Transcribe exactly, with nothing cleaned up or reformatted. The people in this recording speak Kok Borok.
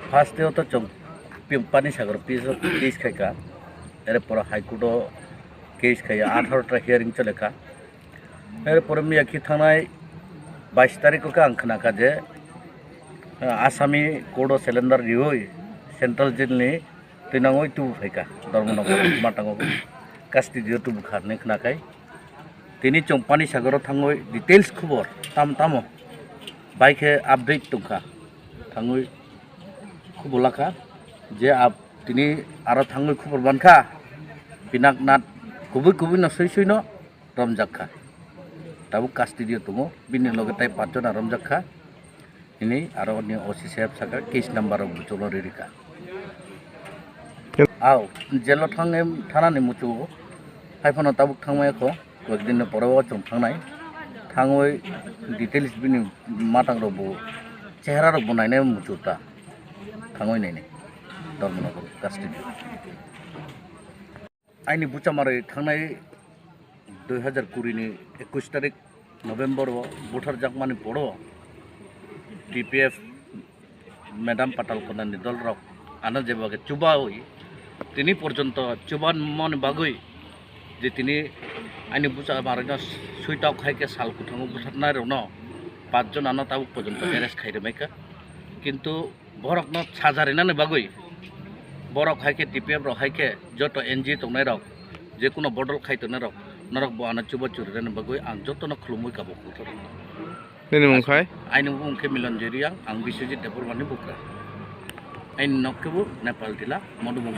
First day o to chwng pi-, Panisagar P S o case khai kha, ere pore High Court o case khai ya, atharo ta hearing chole kha. Ere pore miya khi thangnai bais tarik o khe ang khna kha je, ah, Asami court o cylinder riui Central Jail ni twinangoi tubu phai kha Dharmanagar matango custody o tubu kha hinwi khna khai. Tini chwng Panisagar o thangwi details khubor tam tamo bai khe update tong kha. Thangwi khubor lakha je ab tini aro thangwi khubor mankha, pinak nat kubui kubui no sui sui no romjak kha. Tabuk custody o tongo, bini loge tai panchona romjak kha. Hini aro ni O C saheb saka case number rok bucholo ririka. Au, jelo thang em thana ni muchu hai phano tabuk thangmaya kho, koi din ni pore o chwng thangnai. Thangwi details bini matang rok bo chehra rok bo nainai muchu ta. Thangwi nainai. Dharmanagar custody. Aini buchamarwi thangnai dui hazar kuri ni ekush tarik November o butharjakmani poro T P F Madam Patal Kona ni dol rok ano jeba khe chubawi tini porjonto chubanmani bagwi je tini aini buchamarwino suitok hai khe sal kwthango butharnai rokno pach jon ano tabuk porjonto arrest khai rwmai kha, kintu borokno saja rinani bagwi borok hai khe T P F rok hai khe joto N G O tongnai rok, je kuno bodol khai tongnai rok, norok bo ano chuba churinani bagwi ang jotono khulumui kabo kuthoro. Nini mung khai? Aini mung khe Milon Jeriang, ang Biswajit Debbarmani bukra. Aini nok khe bo Nepal Tila, Madhubong.